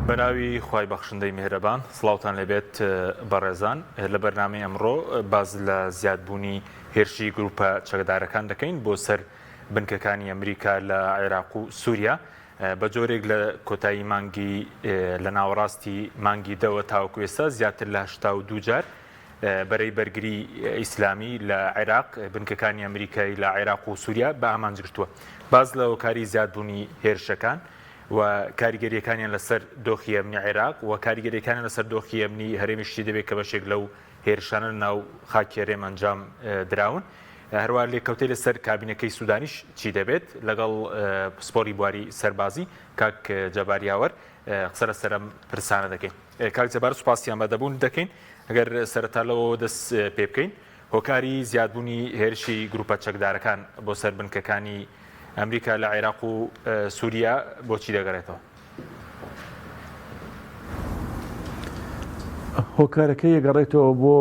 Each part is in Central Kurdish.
بەناوی خوای بەخشندەی میهرەبان سڵاوتان لێبێت بەڕێزان لە بەرنامەی ئەمڕۆ باس لە زیادبوونی هێرشی گروپە چەکدارەکان دەکەین بۆ سەر بنکەکانی ئەمریکا لە عێراق و سووریا بە جۆرێک لە کۆتایی مانگی لە ناوەڕاستی مانگی دەوە تاوەکو ئێستا زیاتر لە 82 جار بەرەی بەرگری ئیسلامی لە عێراق بنکەکانی ئەمریکای لە عێراق و سووریا بە ئامانج گرتووە. باس لە هۆکاری زیادبوونی هێرشەکان و کاریگەرییەکانیان لەسەر دۆخی ئەمنی عێراق و کاریگەرییەکانیان لەسەر دۆخی ئەمنی هەرێمیش چی دەبێت کە بەشێک لەو هێرشانە لە ناو خاکی هەرێم ئەنجام دراون. هەروە لێکەوتەی لەسەر کابینەکەی سوودانیش چی دەبێت لەگەڵ پسپۆری بواری سەربازی کاک جەبار یاوەر قسە لەسەر ئەم پرسانە دەکەین. کاک جەبار سوپاسی ئامادەبوون دەکەین. ئەگەر سەرەتا لەوەوە دەست پێ بکەین هۆکاری زیادبوونی هێرشی گروپە چەکدارەکان بۆ سەر بنکەکانی ئەمریکا لە عێراق و سووریا بۆچی دەگەڕێتەوە؟ هۆکارەکەی ئەگەڕێتەوە بۆ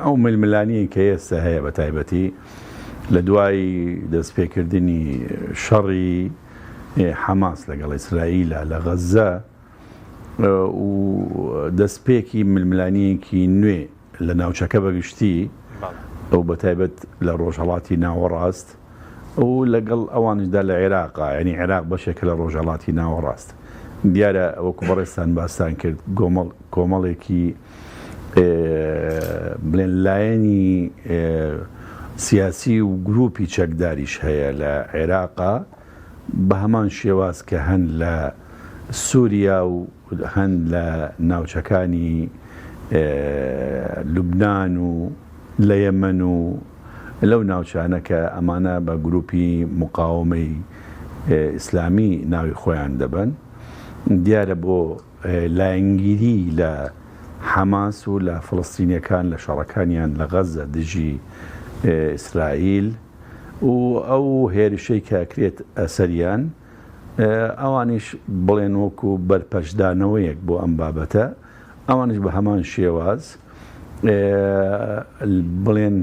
ئەو ململانیەی کە ئێستا هەیە بە تایبەتی لە دوای دەستپێکردنی شەڕی حەماس لەگەڵ ئیسرائیلە لە غەززە و دەستپێکی ململانیەکی نوێ لە ناوچەکە بەگشتی و بەتایبەت لە ڕۆژهەڵاتی ناوەڕاست و لەگەڵ ئەوانیشدا لە عێراقا، یانی عێراق بەشێکە لە ڕۆژهەڵاتی ناوەڕاست. دیارە وەکو بەڕێزتان باستان کرد گۆمەڵ کۆمەڵێکی بڵێن لایەنی سیاسی و گروپی چەکداریش هەیە لە عێراقا بە هەمان شێواز کە هەن لە سوریا و هەن لە ناوچەکانی لوبنان و لە یەمەن و لەو ناوچانە کە ئەمانە بە گروپی مقاوەمەی ئیسلامی ناوی خۆیان دەبەن، دیارە بۆ لایەنگیری لە حەماس و لە فلستینیەکان لە شەڕەکانیان لە غەزە دژی ئیسرائیل و ئەو هێرشەی کە ئەکرێت ئەسەریان ئەوانیش بڵێن وەکو بەرپەرچدانەوەیەک بۆ ئەم بابەتە ئەوانیش بە هەمان شێواز بڵێن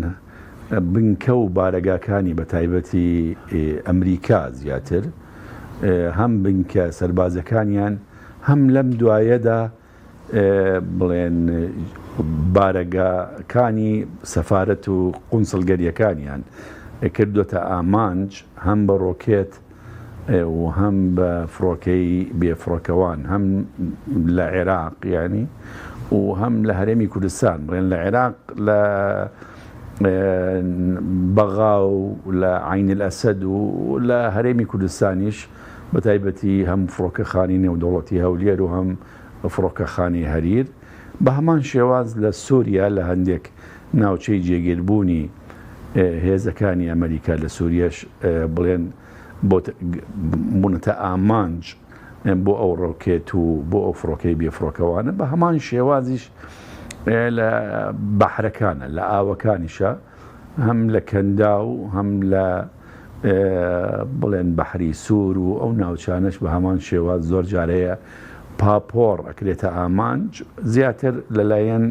بنکە و بارەگاکانی بە تایبەتی ئەمریکا زیاتر هەم بنکە سەربازەکانیان هەم لەم دوایەدا بڵێن بارەگاکانی سەفارەت و قونسڵگەریەکانیان کردوەتە ئامانج هەم بە ڕۆکێت و هەم بە فڕۆکەی بێ فڕۆکەوان هەم لە عێراق یعنی و هەم لە هەرێمی کوردستان بڵێن لە عێراق لە بەغا و لە عین الئەسەد و لە هەرێمی کوردستانیش بە تایبەتی هەم فڕۆکەخانی نێودەوڵەتی هەولێر و هەم فڕۆکەخانی هەریر، بە هەمان شێواز لە سوریا لە هەندێک ناوچەی جێگیربوونی هێزەکانی ئەمەریکا لە سوریەش بڵێن بوونەتە ئامانج بۆ ئەو ڕۆکێت و بۆ ئەو فڕۆکەی بێفڕۆکەوانە، بە هەمان شێوازیش لە بەحرەکانە لە ئاوەکانیشە هەم لە کەنداو هەم لە بڵێن بەحری سوور و ئەو ناوچانەش بە هەمان شێواز زۆر جار هەیە پاپۆڕ ئەکرێتە ئامانج زیاتر لەلایەن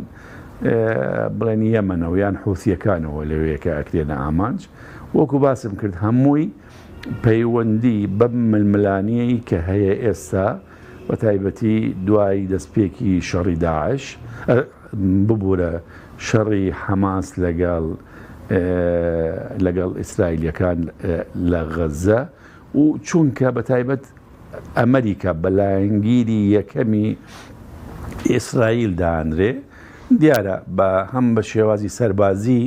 بڵێن یەمەنەوە یان حوسیەکانەوە لەوەیە کە ئەکرێنە ئامانج وەکو باسم کرد هەمووی پەیوەندی بەم ململانیەی کە هەیە ئێستا بە تایبەتی دوای دەستپێکی شەڕی داعش ببورە شەڕی حەماس لەگەڵ لەگەڵ ئیسرائیلیەکان لە غەزە و چونکە بە تایبەت ئەمریکا بە لایەنگیری یەکەمی ئیسرائیل دانرێ دیارە بە هەم بە شێوازی سەربازی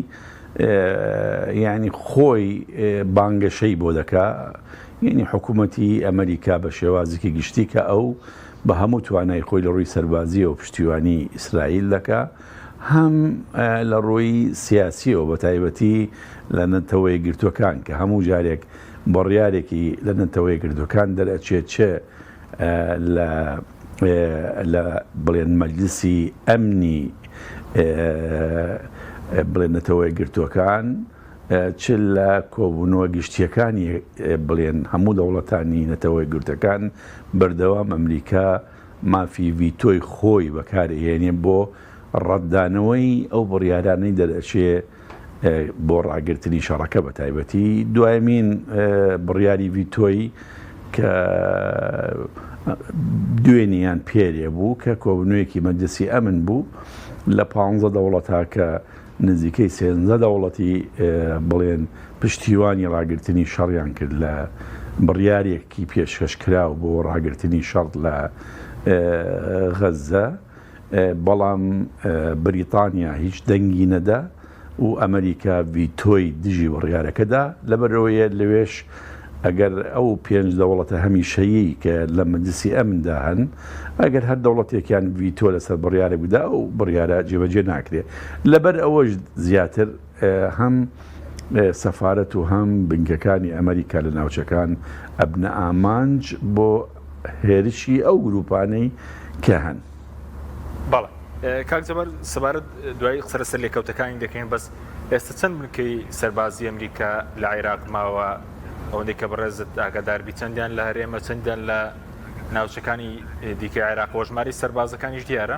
یعنی خۆی بانگەشەی بۆ دەکا یعنی حکوومەتی ئەمریکا بە شێوازێکی گشتی کە ئەو بە هەموو توانای خۆی لە ڕووی سەربازیەوە پشتیوانی ئیسرائیل دەکا هەم لە ڕووی سیاسیەوە بە تایبەتی لە نەتەوە یەکگرتووەکان کە هەموو جارێک بڕیارێکی لە نەتەوە یەکگرتووەکان دەرئەچێت چ لە لە بڵێن مەجلسی ئەمنی بڵێن نەتەوە یەکگرتووەکان چ لە کۆبوونەوە گشتیەکانی بڵێن هەموو دەوڵەتانی نەتەوە یەکگرتووەکان بەردەوام ئەمریکا مافی ڤیتۆی خۆی بەکار ئەهێنێ بۆ ڕەتدانەوەی ئەو بڕیارانەی دەرئەچێ بۆ ڕاگرتنی شەڕەکە بە تایبەتی دوایمین بڕیاری ڤیتۆی کە دوێنێ یان پێرێ بوو کە کۆبوونەوەیەکی مەجلسی ئەمن بوو لە پانزە دەوڵەتا کە نزیکەی سێنزە دەوڵەتی بڵێن پشتیوانی ڕاگرتنی شەڕیان کرد لە بڕیارێکی پێشکەشکراو بۆ ڕاگرتنی شەڕ لە غەززە. بەڵام بریتانیا هیچ دەنگی نەدا و ئەمریکا ڤیتۆی دژی بڕیارەکە دا، لەبەرئەوەیە لەوێش ئەگەر ئەو پێنج دەوڵەتە هەمیشەیی کە لە مەجلسی ئەمندا هەن ئەگەر هەر دەوڵەتێکیان ڤیتۆ لەسەر بڕیارێک بدا ئەو بڕیارە جێبەجێ ناکرێ لەبەر ئەوەش زیاتر هەم سەفارەت و هەم بنکەکانی ئەمریکا لە ناوچەکان ئەبنە ئامانج بۆ هێرشی ئەو گروپانەی کە هەن. بەڵێ کاک جەبار سەبارەت دوایی قسە لەسەر لێکەوتەکانی دەکەین بەس ئێستا چەند بنکەی سەربازی ئەمریکا لە عێراق ماوە ئەوەندەی کە بەڕێزت ئاگادار بی چەندیان لە هەرێمە چەندیان لە ناوچەکانی دیکەی عێراق وە ژمارەی سەربازەکانیش دیارە؟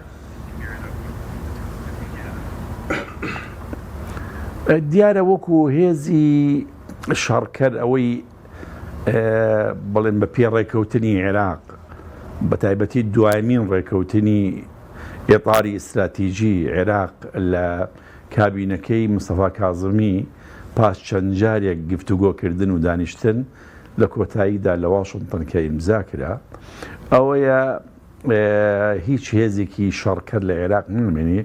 دیارە وەکو هێزی شەڕکەر ئەوەی بڵێن بە پێ ڕێکەوتنی عێراق بە تایبەتی دوایمین ڕێکەوتنی ئێتاری ئیستراتیجی عێراق لە کابینەکەی مستەفا کازمی پاش چەند جارێک گفتوگۆکردن و دانیشتن لە کۆتاییدا لە واشنتن کە ئیمزا کرا ئەوەیە هیچ هێزێکی شەڕکەر لە عێراق نامێنێ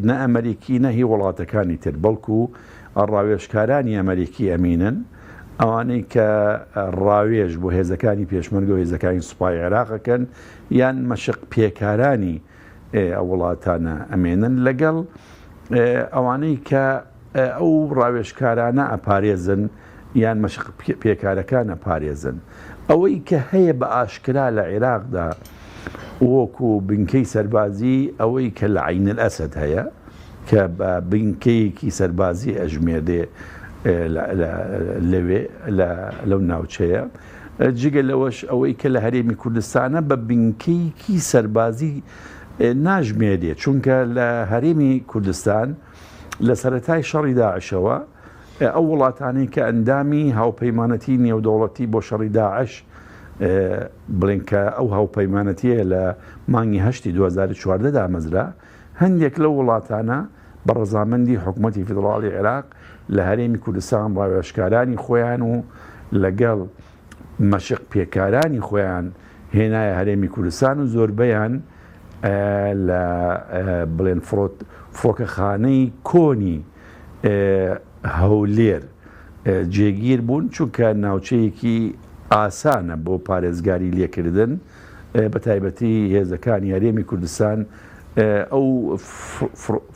نە ئەمریکی نە هی وڵاتەکانی تر بەڵکو ڕاوێژکارانی ئەمریکی ئەمینن ئەوانەی کە ڕاوێژ بۆ هێزەکانی پێشمەرگە و هێزەکانی سوپای عێراقەکەن یان مەشق پێکارانی ئەو وڵاتانە ئەمێنن لەگەڵ ئەوانەی کە ئەو ڕاوێژکارانە ئەپارێزن یان مەشق پێکارەکان ئەپارێزن. ئەوەی کە هەیە بە ئاشکرا لە عێراقدا وەکو بنکەی سەربازی ئەوەی کە لە عەین ئەسەد هەیە کە بە بنکەیەکی سەربازی ئەژمێرێ لەوێ لەو ناوچەیە جگە لەوەش ئەوەی کە لە هەرێمی کوردستانە بە بنکەیەکی سەربازی ناژمێرێ چونکە لە هەرێمی کوردستان لە سەرەتای شەڕی داعشەوە ئەو وڵاتانەی کە ئەندامی هاوپەیمانەتی نێودەوڵەتی بۆ شەڕی داعش بڵێن کە ئەو هاوپەیمانەتیە لە مانگی هەشتی 2014 دامەزرا هەندێک لەو وڵاتانە بە ڕەزامەندی حکوومەتی فیدراڵی عێراق لە هەرێمی کوردستان ڕاوێژکارانی خۆیان و لەگەڵ مەشق پێکارانی خۆیان هێنایە هەرێمی کوردستان و زۆربەیان لە بڵێن فڕۆکەخانەی کۆنی هەولێر جێگیر بوون چونکە ناوچەیەکی ئاسانە بۆ پارێزگاری لێکردن بە تایبەتی هێزەکانی هەرێمی کوردستان ئەو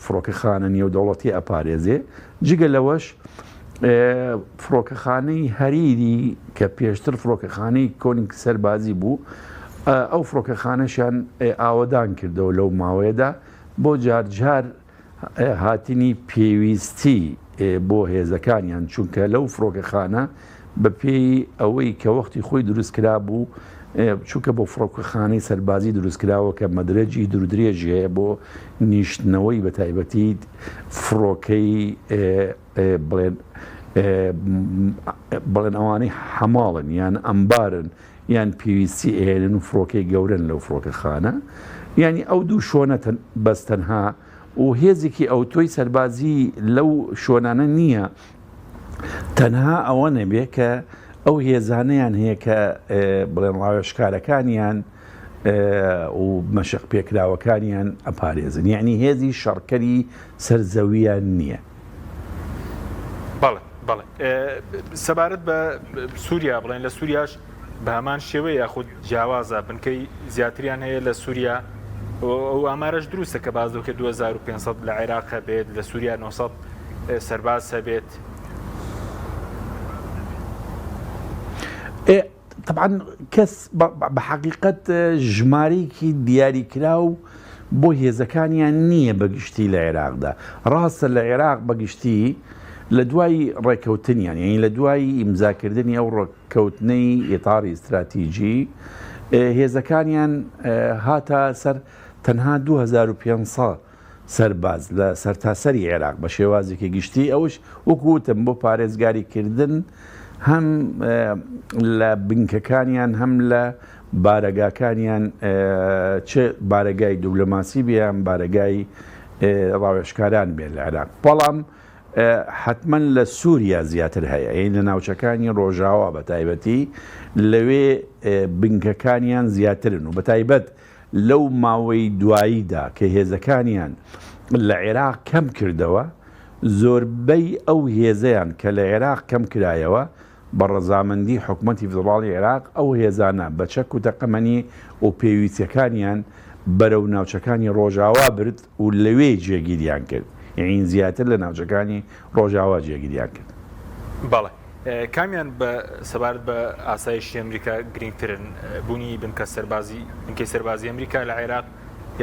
فڕۆکەخانە نێودەوڵەتی ئەپارێزێ جگە لەوەش فڕۆکەخانەی هەریری کە پێشتر فڕۆکەخانەی کۆنی سەربازی بوو ئەو فڕۆکەخانەشیان ئاوەدان کردەوە لەو ماوەیەدا بۆ جارجار هاتنی پێویستی بۆ هێزەکانیان چونکە لەو فڕۆکەخانە بەپێی ئەوەی کە وەختی خۆی دروست کرابوو چونکە بۆ فڕۆکەخانەی سەربازی دروست کراوە کە مەدرەجی دوورودرێژی هەیە بۆ نیشتنەوەی بە تایبەتی فڕۆکەی بڵێن بڵێن ئەوانەی حەماڵن یان ئەمبارن یان پێویستی ئەهێنن و فڕۆکەی گەورەن لەو فڕۆکەخانە یعنی ئەو دوو شۆنە بەس تەنها و هێزێکی ئەوتۆی سەربازی لەو شۆنانە نییە تەنها ئەوە نەبێ کە ئەو هێزانەیان هەیە کە بڵێن ڕاوێژکارەکانیان و مەشق پێکراوەکانیان ئەپارێزن یعنی هێزی شەڕکەری سەر زەویان نییە. بەڵێ بەڵێ سەبارەت بە سووریا بڵێن لە سووریاش بە هەمان شێوەیە یاخود جیاوازە بنکەی زیاتریان هەیە لە سووریا ئەو ئامارەش دروستە کە باس دەکرێت 2500 لە عێراق هەبێت لە سووریا 900 سەرباز هەبێت. تەبعەن کەس بە حەقیقەت ژمارەیەکی دیاریکراو بۆ هێزەکانیان نییە بە گشتی لە عێراقدا. ڕاستە لە عێراق بە گشتی لە دوای ڕێکەوتنیان یانی لە دوای ئیمزاکردنی ئەو ڕێککەوتنەی ئیتاری ئیستراتیجی هێزەکانیان هاتە سەر تەنها 2500 سەرباز لە سەرتاسەری عێراق بە شێوازێکی گشتی ئەوش وەکو وتم بۆ پارێزگاری کردن هەم لە بنکەکانیان هەم لە بارەگاکانیان چ بارەگای دوبلۆماسی بێ یان بارەگای ڕاوێژکاران بێن لە عێراق بەڵام حەتمەن لە سووریا زیاتر هەیە یعنی لە ناوچەکانی ڕۆژاوا بە تایبەتی لەوێ بنکەکانیان زیاترن و بە تایبەت لەو ماوەی دواییدا کە هێزەکانیان لە عێراق کەم کردەوە زۆربەی ئەو هێزەیان کە لە عێراق کەم کرایەوە بە ڕەزامەندی حکومەتی فیدڕاڵی عێراق ئەو هێزانە بە چەک و تەقەمەنی و پێویستیەکانیان بەرەو ناوچەکانی ڕۆژاوا برد و لەوێ جێگیریان کرد یەعنی زیاتر لە ناوچەکانی ڕۆژاوا جێگیریان کرد. بەڵێ. کامیان بە سەبارەت بە ئاسایشی ئەمریکا گرینگترن، بوونی بنکە سەربازی بنکەی سەربازی ئەمریکا لە عێراق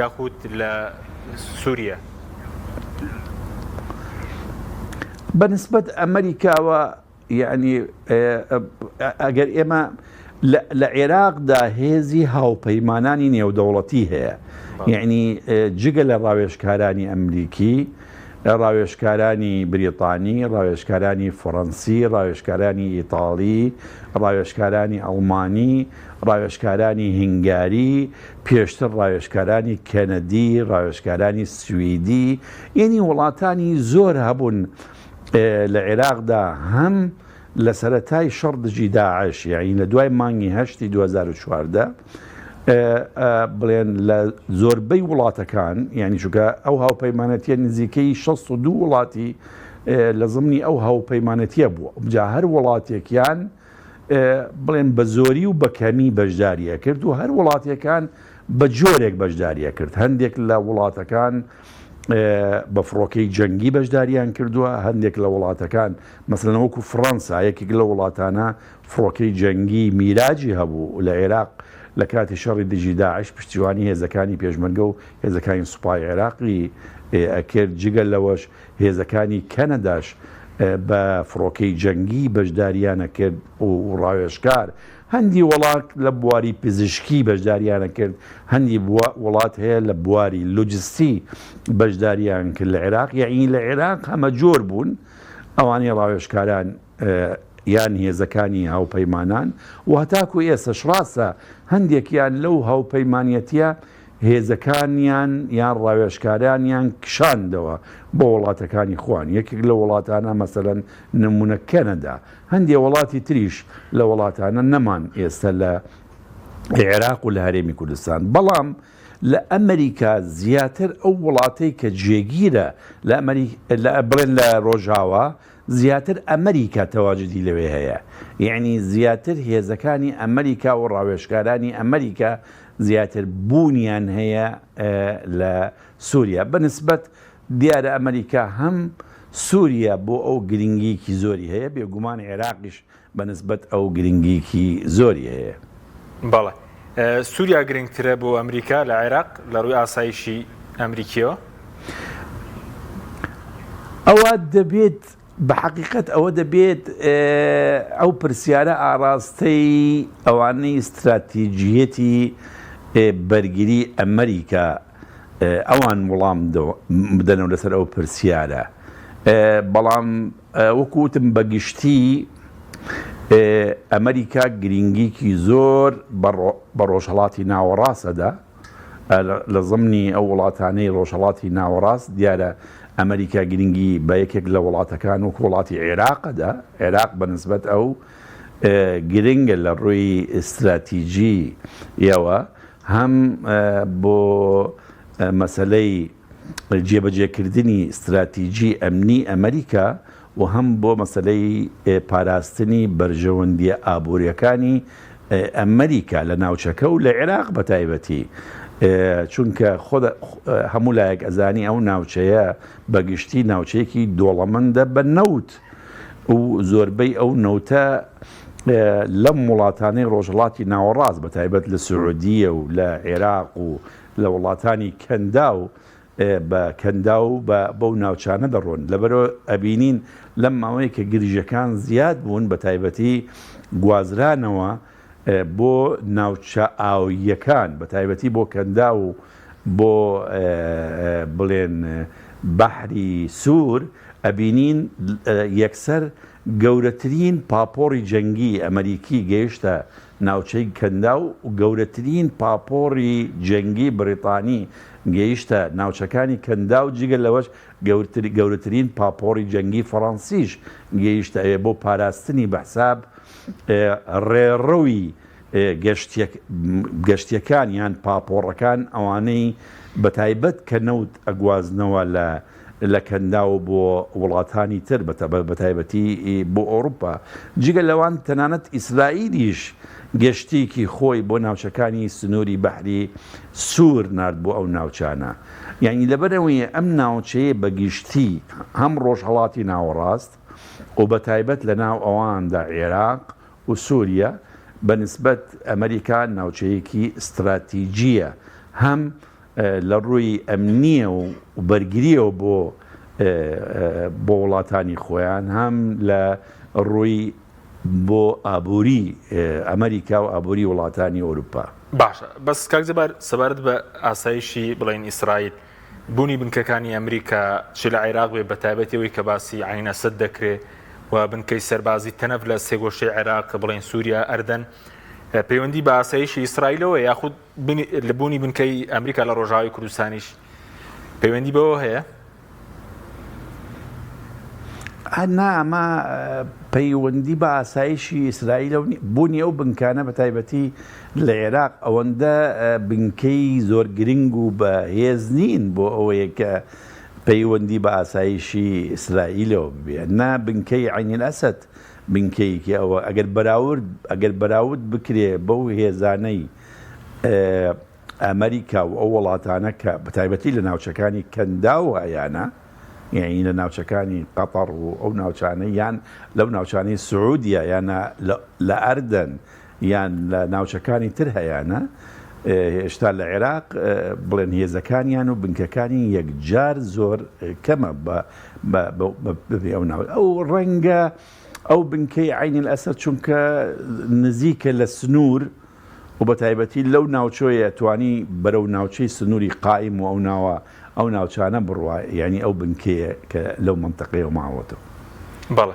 یاخود لە سووریە؟ بە نسبەت ئەمریکاوە یەعنی ئەگەر ئێمە لە عێراقدا هێزی هاوپەیمانانی نێودەوڵەتی هەیە یعنی جگە لە ڕاوێژکارانی ئەمریکی ڕاوێژکارانی بریتانی ڕاوێژکارانی فەڕەنسی ڕاوێژکارانی ئیتاڵی ڕاوێژکارانی ئەڵمانی ڕاوێژکارانی هنگاری پێشتر ڕاوێژکارانی کەنەدی ڕاوێژکارانی سویدی یعنی وڵاتانی زۆر هەبوون لە عێراقدا هەم لە سەرەتای شەڕ دژی داعش یانی لە دوای مانگی هەشتی 2014 بڵێن لە زۆربەی وڵاتەکان یعنی چونکە ئەو هاوپەیمانەتیە نزیکەی 62 وڵاتی لە زمنی ئەو هاوپەیمانەتیە بووە جا هەر وڵاتێکیان بڵێن بە زۆری و بە کەمی بەشداریە کرد و هەر وڵاتێکان بە جۆرێک بەشداریە کرد هەندێک لە وڵاتەکان بە فڕۆکەی جەنگی بەشداریان کردووە، هەندێک لە وڵاتەکان مەسەلەن وەکو فڕەنسا یەکێک لەو وڵاتانە فڕۆکەی جەنگی میراجی هەبوو لە عێراق لە کاتی شەڕی دژی داعش پشتیوانی هێزەکانی پێشمەرگە و هێزەکانی سوپای عێراقی ئەکرد، جگە لەوەش هێزەکانی کەنەداش بە فڕۆکەی جەنگی بەشداریان ئەکرد و ڕاوێژکار هەندی وڵات لە بواری پزیشکی بەشداریان کرد، هەندی وڵات هەیە لە بواری لۆجستی بەشداریان کرد لە عێراق، یەعنی لە عێراق هەمە جۆر بوون ئەوانەی ڕاوێژکاران یان هێزەکانی هاوپەیمانان و هەتاکو ئێستەش ڕاستە هەندێکیان لەو هاوپەیمانەتیە هێزەکانیان یان ڕاوێژکارانیان کشاندەوە بۆ وڵاتەکانی خۆیان، یەکێک لەو وڵاتانە مەسەلەن نمونە کەنەدا، هەندێ وڵاتی تریش لە وڵاتانە نەمان ئێستا لە عێراق و لە هەرێمی کوردستان، بەڵام لە ئەمریکا زیاتر ئەو وڵاتەی کە جێگیرە لە بڵێن لە ڕۆژاوا زیاتر ئەمریکا تەواجدی لەوێ هەیە، یەعنی زیاتر هێزەکانی ئەمریکا و ڕاوێژکارانی ئەمریکا زیاتر بوونیان هەیە لە سووریا بە نسبەت دیارە ئەمریکا هەم سووریا بۆ ئەو گرنگیکی زۆری هەیە بێگومان عێراقیش بە نسبەت ئەو گرنگیکی زۆری هەیە. بەڵێ سووریا گرنگترە بۆ ئەمریکا لە عێراق لە ڕووی ئاسایشی ئەمریکیەوە؟ ئەوە دەبێت بە حەقیقەت ئەوە دەبێت ئەو پرسیارە ئاڕاستەی ئەوانەی ستراتیجیەتی بەرگری ئەمریکا ئەوان وڵام بدەنەوە لەسەر ئەو پرسیارە بەڵام وەکو وتم بە گشتی ئەمریکا گرنگیکی زۆر بە ڕۆژهەڵاتی ناوەڕاستەدا لە زمنی ئەو وڵاتانەی ڕۆژهەڵاتی ناوەڕاست دیارە ئەمریکا گرنگی بە یەکێک لە وڵاتەکان وەکو وڵاتی عێراقەدا عێراق بە نسبەت ئەو گرنگە لە ڕووی استراتیجی یەوە هەم بۆ مەسەلەی جێبەجێکردنی ستراتیجی ئەمنی ئەمریکا و هەم بۆ مەسەلەی پاراستنی بەرژەوەندییە ئابوورییەکانی ئەمریکا لە ناوچەکە و لە عێراق بە تایبەتی چونکە خۆ هەموو لایەک ئەزانی ئەو ناوچەیە بە گشتی ناوچەیەکی دۆڵەمەندە بە نەوت و زۆربەی ئەو نەوتە لەم وڵاتانەی ڕۆژهەڵاتی ناوەڕاست بە تایبەت لە سعودیە و لە عێراق و لە وڵاتانی کەنداو بە کەنداو و بە بەو ناوچانە دەڕۆن لەبەرئەوە ئەبینین لەم ماوەیە کە گرژیەکان زیاد بوون بە تایبەتی گوازرانەوە بۆ ناوچە ئاوییەکان بە تایبەتی بۆ کەنداو و بۆ بڵێن بەحری سوور ئەبینین یەکسەر. گەورەترین پاپۆڕی جەنگی ئەمەریکی گەیشتە ناوچەی کەنداو و گەورەترین پاپۆڕی جەنگی بڕیتانی گەیشتە ناوچەکانی کەنداو، جگە لەوەش گەورەترین پاپۆڕی جەنگی فەڕەنسیش گەیشتە ئەوێ بۆ پاراستنی بە حساب ڕێڕەوی گەشتیەکان یان پاپۆڕەکان ئەوانەی بەتایبەت کە نەوت ئەگوازنەوە لە لە کەنداو بۆ وڵاتانی تر بەتایبەتی بۆ ئەوروپا. جگە لەوان تەنانەت ئیسرائیلیش گەشتیکی خۆی بۆ ناوچەکانی سنووری بەحری سوور نارد بۆ ئەو ناوچانە. یانی لەبەرئەوەی ئەم ناوچەیە بە گشتی هەم ڕۆژهەڵاتی ناوەڕاست و بەتایبەت لە ناو ئەواندا عێراق و سوریە بە نسبەت ئەمریکا ناوچەیەکی ستراتیجیە هەم لە ڕووی ئەمنییە و بەرگرییەوە بۆ بۆ وڵاتانی خۆیان هەم لە ڕووی بۆ ئابووری ئەمریکا و ئابووری وڵاتانی ئەوروپا. باشە بەس کاک جەبار سەبارەت بە ئاسایشی بڵێین ئیسرائیل بوونی بنکەکانی ئەمریکا چ لە عێراق بێ بەتایبەتی ئەوەی کە باسی عەین ئەسەد دەکرێ و بنکەی سەربازی تەنەف لە سێگۆشەی عێراق بڵێین سووریا ئەردەن پەیوەندی بە ئاسایشی ئیسرائیلەوە یاخود لە بوونی بنکەی ئەمریکا لە ڕۆژاوای کوردستانیش پەیوەندی بەوە هەیە؟ نا ئەمە پەیوەندی بە ئاسایشی ئیسرائیلە و بوونی ئەو بنکانە بە تایبەتی لە عێراق ئەوەندە بنکەی زۆر گرنگ و بەهێز نین بۆ ئەوەیە کە پەیوەندی بە ئاسایشی ئیسرائیلەوە ببێ نا بنکەی عەین ئەسەد بنکەیەکی ئەوە ئەگەر بەراورد ئەگەر بەراورد بکرێ بەو هێزانەی ئەمریکا و ئەو وڵاتانە کە بەتایبەتی لە ناوچەکانی کەنداو هەیانە یعنی لە ناوچەکانی قەتەڕ و ئەو ناوچانە یان لەو ناوچانەی سعودیە یان لە ئەردەن یان لە ناوچەکانی تر هەیانە هێشتا لە عێراق بڵێن هێزەکانیان و بنکەکانی یەکجار زۆر کەمە بە ئەو ناو ئەو ڕەنگە ئەو بنکەی عین ئەسەد چونکە نزیکە لە سنوور و بەتایبەتی لەو ناوچۆیە توانی بەرەو ناوچەی سنووری قائیم و ئەو ناوە ئەو ناوچانە بڕوا یانی ئەو بنکەیە کە لەو مەنتەقەیەوە ماوەتەوە. بەڵێ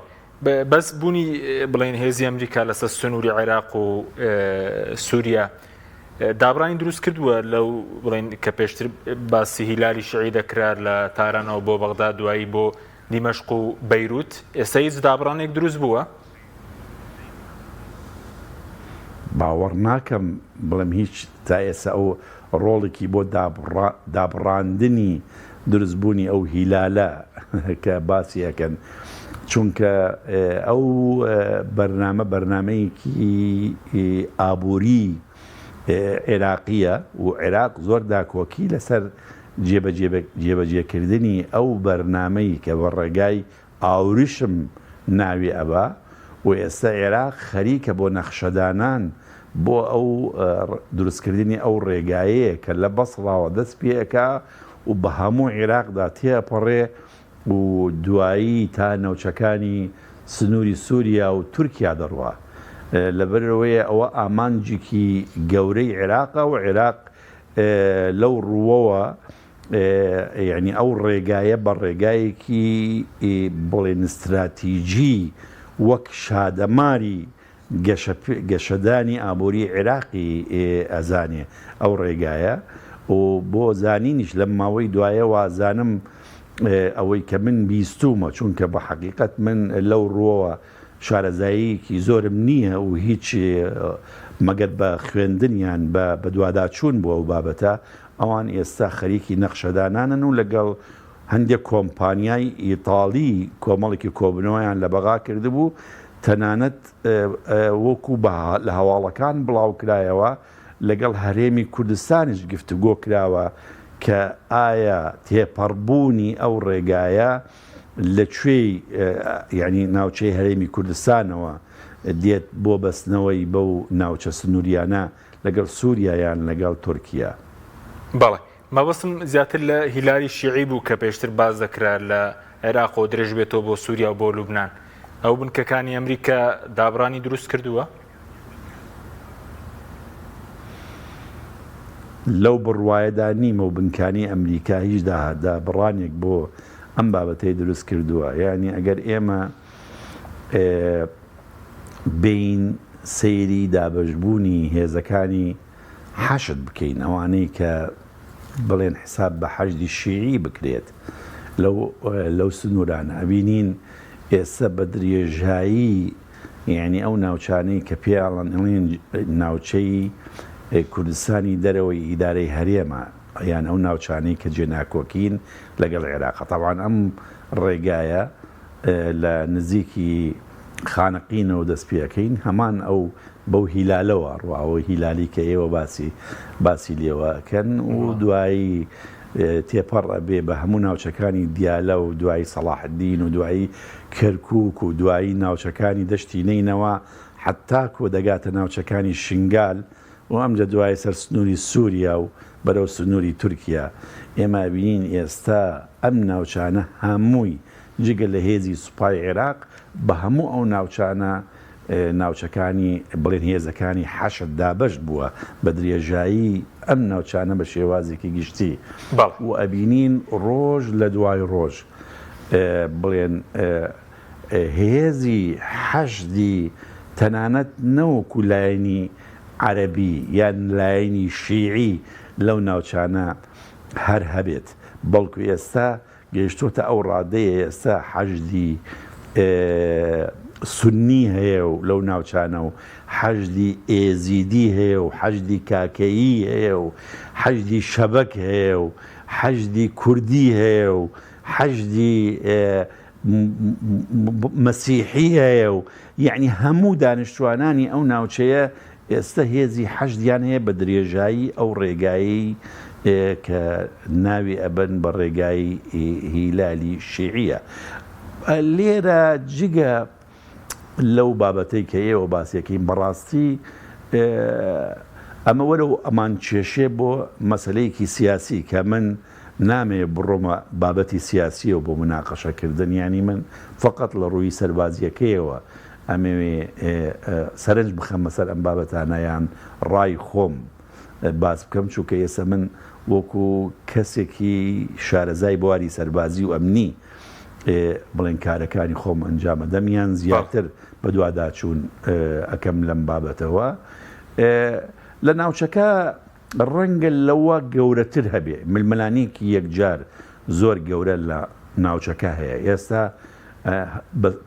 بەس بوونی بڵێن هێزی ئەمریکا لەسەر سنووری عێراق و سووریا دابڕانی دروست کردووە لەو بڵێن کە پێشتر باسی هیلالی شیعی دەکرا لە تارانەوە بۆ بەغدا دوایی بۆ دیمەشق و بەیروت، ئێستا هیچ دابڕانێک دروست بووە؟ باوەڕ ناکەم بڵێم هیچ تا ئێستا ئەو ڕۆڵێکی بۆ دابڕاندنی دروستبوونی ئەو هیلالە کە باسی ئەکەن چونکە ئەو بەرنامە بەرنامەیەکی ئابووری عێراقییە و عێراق زۆر داکۆکی لەسەر جێبەجێکردنی ئەو بەرنامەی کە بە ڕێگای ئاوریشم ناوی ئەبا و ئێستا عێراق خەریکە بۆ نەخشەدانان بۆ ئەو دروستکردنی ئەو ڕێگایەیە کە لە بەسڕاوە دەست پێ ئەکا و بە هەموو عێراقدا تێئەپەڕێ و دوایی تا ناوچەکانی سنووری سووریا و تورکیا دەڕوا. لەبەرئەوەیە ئەوە ئامانجێکی گەورەی عێراقە و عێراق لەو ڕووەوە یانی ئەو ڕێگایە بە ڕێگایەکی بڵێن ستراتیجی وەک شادەماری گەشەدانی ئابووری عێراقی ئەزانێ ئەو ڕێگایە و بۆ زانینیش لەم ماوەی دوایە وازانم ئەوەی کە من بیستوومە چونکە بە حەقیقەت من لەو ڕووەوە شارەزاییەکی زۆرم نییە و هیچ مەگەر بە خوێندن یان بە بەدواداچوون بۆ ئەو بابەتە ئەوان ئێستا خەریکی نەخشەدانانن و لەگەڵ هەندێک کۆمپانیای ئیتاڵی کۆمەڵێکی کۆبنەوەیان لە بەغا کردبوو، تەنانەت وەکو لە هەواڵەکان بڵاوکرایەوە لەگەڵ هەرێمی کوردستانیش گفتوگۆ کراوە کە ئایا تێپەڕبوونی ئەو ڕێگایە لە کوێی یانی ناوچەی هەرێمی کوردستانەوە دێت بۆ بەستنەوەی بەو ناوچە سنووریانە لەگەڵ سووریا یان لەگەڵ تورکیا. بەڵێ. مەبەستم زیاتر لە هیلالی شیعی بوو کە پێشتر باس دەکرا لە عێراقەوە درێژ بێتەوە بۆ سووریا و بۆ لوبناان. ئەو بنکەکانی ئەمریکا دابڕانی دروست کردووە؟ لەو بڕوایەدا نیم ئەو بنکانەی ئەمریکا هیچ دابڕانێک بۆ ئەم بابەتەی دروست کردووە. یانی ئەگەر ئێمە. بێین سەیری دابەشبوونی هێزەکانی حەشد بکەین، ئەوانەی کە بڵێن حساب بە حەشدی شیعی بکرێت لەو لەو سنوورانە، ئەبینین ئێستا بە درێژایی یانی ئەو ناوچانەی کە پێیان ئەڵێن ناوچەی کوردستانی دەرەوەی ئیدارەی هەرێمە یان ئەو ناوچانەی کە جێ ناکۆکین لەگەڵ عێراق، تەبعەن ئەم ڕێگایە لە نزیکی خانەقینەوە دەست پێ ئەکەین هەمان ئەو بەو هیلالەوە ئەڕوا، ئەو هیلالی کە ئێوە باسی باسی لێوە ئەکەن و دوایی تێپەڕ ئەبێ بە هەموو ناوچەکانی دیالە و دوایی سەڵاحەدین و دوایی کەرکووک و دوایی ناوچەکانی دەشتی نەینەوا حەتاکۆ دەگاتە ناوچەکانی شنگال و ئەمجا دوای سەر سنووری سووریا و بەرەو سنووری تورکیا. ئێمە ئەبینین ئێستا ئەم ناوچانە هەمووی جگە لە هێزی سوپای عێراق بە هەموو ئەو ناوچانە ناوچەکانی بڵێن هێزەکانی حەشد دابەش بووە بە درێژایی ئەم ناوچانە بە شێوازێکی گشتی و ئەبینین ڕۆژ لە دوای ڕۆژ بڵێن هێزی حەشدی تەنانەت نەوەکو لایەنی عەرەبی یان لایەنی شیعی لەو ناوچانە هەر هەبێت بەڵکو ئێستا گەیشتۆتە ئەو ڕادەیە ئێستا حەشدی سوننی هەیە و لەو ناوچانە و حەشدی ئێزیدی هەیە و حەشدی کاکەیی هەیە و حەشدی شەبەک هەیە و حەشدی کوردی هەیە و حەشدی مەسیحی هەیە و یەعنی هەموو دانیشتوانانی ئەو ناوچەیە ئێستە هێزی حەشدیان هەیە بە درێژایی ئەو ڕێگایەی کە ناوی ئەبەن بە ڕێگای هیلالی شیعیە. لێرە جگە لەو بابەتەی کە ئێوە باسیەکەین بەڕاستی ئەمە وەرەو ئەمان کێشێ بۆ مەسەلەیەکی سیاسی کە من نامەوێ بڕۆمە بابەتی سیاسیەوە بۆ مناقەشە کردن یانی من فەقەت لە ڕووی سەربازیەکەیەوە ئەمەوێ سەرنج بخەمە سەر ئەم بابەتانە یان ڕای خۆم باس بکەم چونکە ئێستا من وەکو کەسێکی شارەزای بواری سەربازی و ئەمنی بڵێن کارەکانی خۆم ئەنجام ئەدەم یان زیاتر بەدواداچوون ئەکەم لەم بابەتەوە لە ناوچەکە ڕەنگە لەوە گەورەتر هەبێ ململانێکی یەکجار زۆر گەورە لە ناوچەکە هەیە ئێستا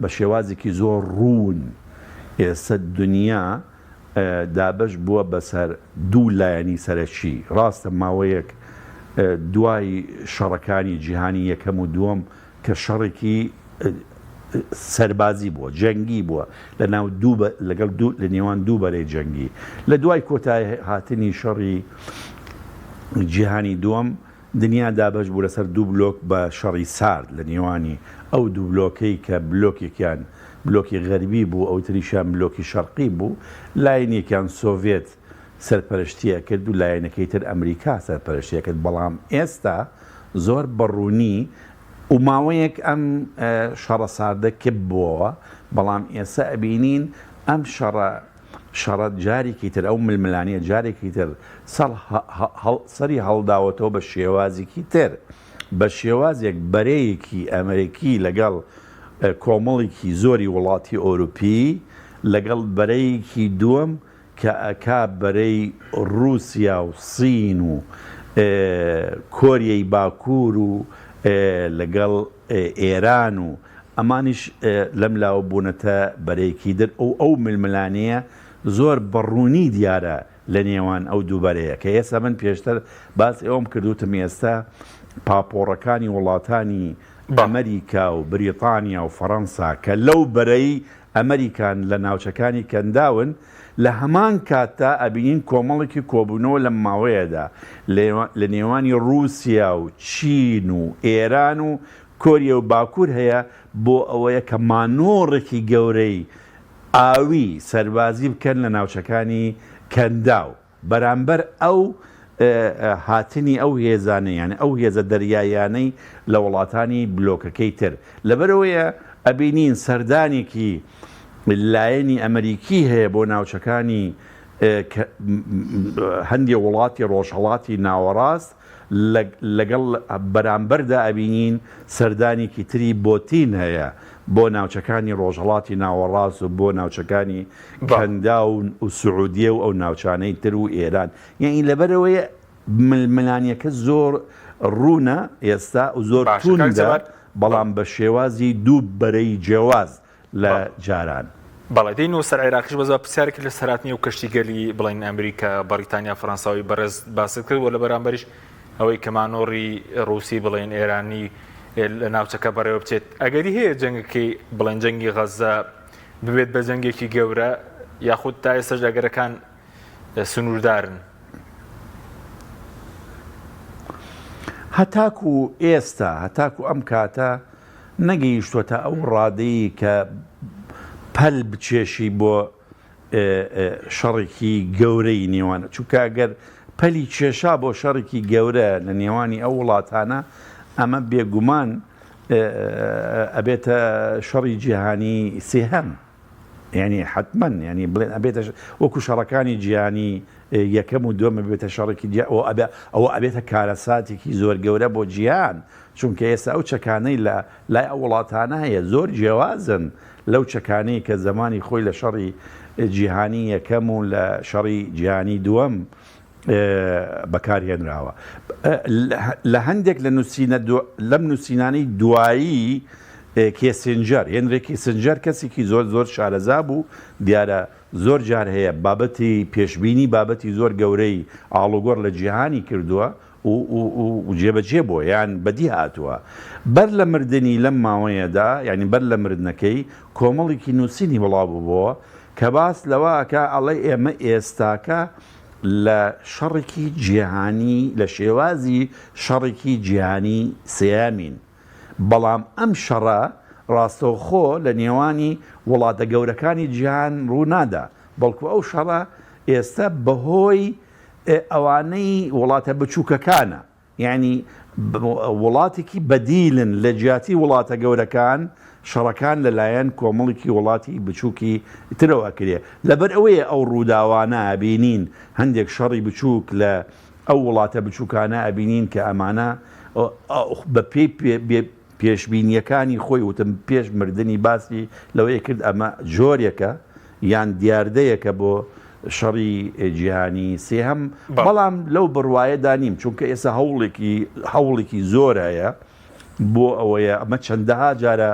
بە شێوازێکی زۆر ڕوون ئێستا دنیا دابەش بووە بەسەر دوو لایەنی سەرەکی، ڕاستە ماوەیەک دوای شەڕەکانی جیهانی یەکەم و دووەم کە شەڕێکی سەربازی بووە، جەنگی بووە لە ناو دوو لەگەڵ دوو لە نێوان دوو بەرەی جەنگی، لە دوای کۆتایی هاتنی شەڕی جیهانی دووەم دنیا دابەش بوو لەسەر دوو بلۆک بە شەڕی سارد لە نێوانی ئەو دوو بلۆکەی کە بلۆکێکیان بلۆکی غەربی بوو ئەو تریشیان بلۆکی شەرقی بوو لایەنێکیان سۆڤێت سەرپەرشتی ئەکرد و لایەنەکەی تر ئەمریکا سەرپەرشتی ئەکرد بەڵام ئێستا زۆر بە ڕوونی و ماوەیەک ئەم شەڕە ساردە کپ بووەوە بەڵام ئێستا ئەبینین ئەم شەڕە شەڕە جارێکی تر، ئەو ململانێیە جارێکی تر سەری هەڵداوەتەوە بە شێوازێکی تر، بە شێوازێک بەرەیەکی ئەمریکی لەگەڵ کۆمەڵێکی زۆری وڵاتی ئەوروپی لەگەڵ بەرەیەکی دووەم کە ئەکا بەرەی ڕووسیا و سین و کۆریەی باکوور و لەگەڵ ئێران و ئەمانیش لەم لاوە بوونەتە بەرەیەکی در و ئەو ململانێیە زۆر بە ڕوونی دیارە لە نێوان ئەو دوو بەرەیە کە ئێستا من پێشتر باسی ئەوەم کرد وتم ئێستا پاپۆڕەکانی وڵاتانی ئەمریکا و بریتانیا و فەڕەنسا کە لەو بەرەی ئەمریکان لە ناوچەکانی کەنداون لە هەمان کاتدا ئەبینین کۆمەڵێکی کۆبوونەوە لەم ماوەیەدا لە نێوانی ڕووسیا و چین و ئێران و کۆریە و باکوور هەیە بۆ ئەوەیە کە مانۆڕێکی گەورەی ئاوی سەربازی بکەن لە ناوچەکانی کەنداو بەرامبەر ئەو هاتنی ئەو هێزانە یانی ئەو هێزە دەریاییانەی لە وڵاتانی بلۆکەکەی تر لەبەرئەوەیە ئەبینین سەردانێکی لایەنی ئەمریکی هەیە بۆ ناوچەکانی هەندێ وڵاتی ڕۆژهەڵاتی ناوەڕاست. لەگەڵ بەرامبەردا ئەبینین سەردانێکی تری بۆتین هەیە بۆ ناوچەکانی ڕۆژهەڵاتی ناوەڕاست و بۆ ناوچەکانی کەنداو و سعودیە و ئەو ناوچانەی تر و ئێران یەعنی لەبەرئەوەی ململانیەکە زۆر ڕوونە ئێستا و زۆر توندە بەڵام بە شێوازی دوو بەرەی جیاواز لە جاران. بەڵێ دێینەوە سەر عێراقیش بەس با پرسیارێکت لەسەر هاتنی ئەو کەشتیگەلی بڵێین ئەمریکا، بەڕیتانیا، فەرەنساوی بەڕێز باست کرد و لە بەرامبەریش ئەوەی کە مانۆڕی ڕووسی بڵێین ئێرانی لە ناوچەکە بەڕێوە بچێت ئەگەری هەیە جەنگەکەی بڵێن جەنگی غەزە ببێت بە جەنگێکی گەورە یاخود تا ئێستاش ئەگەرەکان سنووردارن؟ هەتاکو ئێستا، هەتاکو ئەم کاتە نەگەیشتووەتە ئەو ڕادەی کە پەل بکێشی بۆ شەڕێکی گەورەی نێوان، چونکە گەر پەلی کێشا بۆ شەڕێکی گەورە لە نێوانی ئەو وڵاتانە، ئەمە بێگومان ئەبێتە شەڕی جیهانی سێهەم. یانی حەتمەن یانی بڵێن ئەبێتە وەکو شەڕەکانی جیهانی یەکەم و دووەم ئەبێتە شەڕێکی جیا ئەوە ئەبێ ئەوە ئەبێتە کارەساتێکی زۆر گەورە بۆ جیهان چونکە ئێستا ئەو چەکانەی لە لای ئەو وڵاتانە هەیە زۆر جیاوازن لەو چەکانەی کە زەمانی خۆی لە شەڕی جیهانی یەکەم و لە شەڕی جیهانی دووەم بەکارهێنراوە. لە هەندێک لە نووسینە لەم نووسینانەی دوایی کێسنجەر، هێنری کیسنجەر کەسێکی زۆر زۆر شارەزا بوو، دیارە زۆر جار هەیە بابەتی پێشبینی بابەتی زۆر گەورەی ئاڵوگۆڕ لە جیهانی کردووە و جێبەجێ بووە یان بەدی هاتووە. بەر لە مردنی لەم ماوەیەدا یانی بەر لە مردنەکەی کۆمەڵێکی نووسینی بڵاو ببۆوە کە باس لەوە ئەکا ئەڵێ ئێمە ئێستاکە لە شەڕێکی جیهانی لە شێوازی شەڕێکی جیهانی سێیەمین بەڵام ئەم شەڕە ڕاستەوخۆ لە نێوانی وڵاتە گەورەکانی جیهان ڕوو نادا بەڵکو ئەو شەڕە ئێستا بەهۆی ئەوانەی وڵاتە بچووکەکانە یانی وڵاتێکی بەدیلن لە جیاتی وڵاتە گەورەکان، شەڕەکان لە لایەن کۆمەڵێکی وڵاتی بچووکی ترەوە ئەکرێ. لەبەر ئەوەیە ئەو ڕووداوانە ئەبینین، هەندێک شەڕی بچووک لە ئەو وڵاتە بچووکانە ئەبینین کە ئەمانە بە پێی پێشبینییەکانی خۆی وتم پێش مردنی باسی لەوەی کرد ئەمە جۆرێکە یان دیاردەیەکە بۆ شەڕی جیهانی سێهەم، بەڵام لەو بڕوایەدا نیم، چونکە ئێستا هەوڵێکی هەوڵێکی زۆر هەیە بۆ ئەوەیە ئەمە چەندەها جارە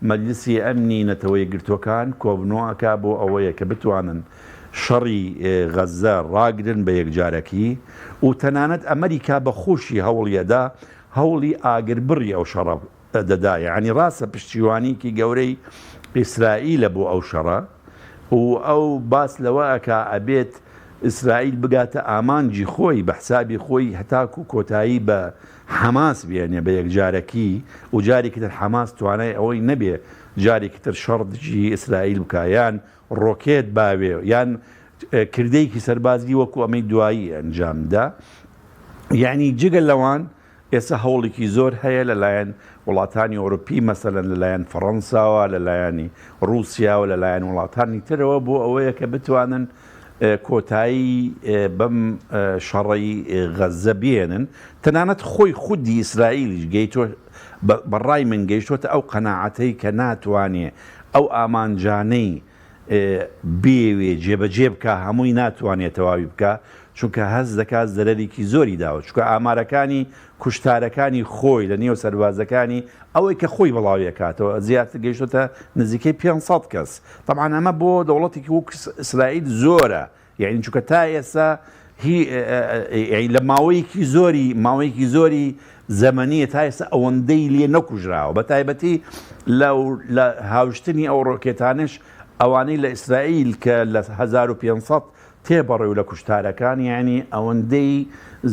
مەجلسی ئەمنی نەتەوە یەکگرتووەکان کۆبنەوە ئەکا بۆ ئەوەیە کە بتوانن شەڕی غەززە ڕاگرن بە یەکجارەکی و تەنانەت ئەمریکا بە خۆشی هەوڵی ئەدا هەوڵی ئاگربڕی ئەو شەڕە دەدا یەعنی ڕاستە پشتیوانیکی گەورەی ئیسرائیلە بۆ ئەو شەڕە و ئەو باس لەوە ئەکا ئەبێت ئیسرائیل بگاتە ئامانجی خۆی بە حسابی خۆی هەتاکو کۆتایی بە حەماس بێنێ بە یەکجارەکی و جارێکی تر حەماس توانای ئەوەی نەبێ جارێکی تر شەڕ دژی ئیسرائیل بکا یان ڕۆکێت باوێ یان کردەیەکی سەربازی وەکو ئەمەی دوایی ئەنجام دا یەعنی جگە لەوان ئێستا هەوڵێکی زۆر هەیە لەلایەن وڵاتانی ئەوروپی مەسەلەن لەلایەن فەڕەنساوە لەلایەنی ڕووسیاوە لەلایەن وڵاتانی ترەوە بۆ ئەوەیە کە بتوانن کۆتایی بەم شەڕەی غەززە بێنن تەنانەت خۆی خودی ئیسرائیلیش گەیتۆ بەڕای من گەیشتۆتە ئەو قەناعەتەی کە ناتوانێ ئەو ئامانجانەی بیەوێ جێبەجێ بکا هەمووی ناتوانێ تەواوی بکا چونکە هەست دەکات زەرەرێکی زۆری داوە چونکە ئامارەکانی کوشتارەکانی خۆی لە نێو سەربازەکانی ئەوەی کە خۆی بڵاوی ئەکاتەوە زیاتر گەیشتۆتە نزیکەی 500 کەس تەبعەن ئەمە بۆ دەوڵەتێکی وەک ئیسرائیل زۆرە یەعنی چونکە تا ئێستا هی یەعنی لە ماوەیەکی زۆری ماوەیەکی زۆری زەمەنیە تا ئێستا ئەوەندەی لێ نەکوژراوە بە تایبەتی لە لە هاوشتنی ئەو ڕۆکێتانش ئەوانەی لە ئیسرائیل کە لە 1500 تێبەڕێ و لە کوشتارەکان یعنی ئەوەندەی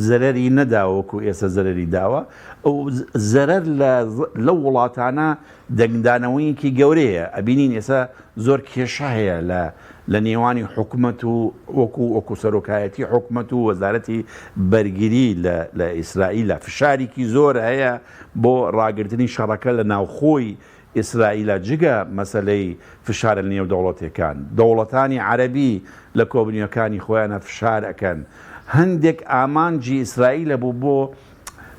زەرەری نەداوە وەکو ئێستا زەرەری داوە زەرەر لە لەو وڵاتانە دەنگدانەوەیەکی گەورەیە ئەبینین ئێستا زۆر کێشە هەیە لە لە نێوانی حکومەت و وەکو وەکو سەرۆکایەتی حکومەت و وەزارەتی بەرگری لە لە ئیسرائیلە فشارێکی زۆر هەیە بۆ ڕاگرتنی شەڕەکە لە ناوخۆی ئیسرائیلە جگە مەسەلەی فشارە نێودەوڵەتیەکان دەوڵەتانی عەرەبی لە کۆبنیەکانی خۆیانە فشار ئەکەن هەندێک ئامانجی ئیسرائیلە بوو بۆ.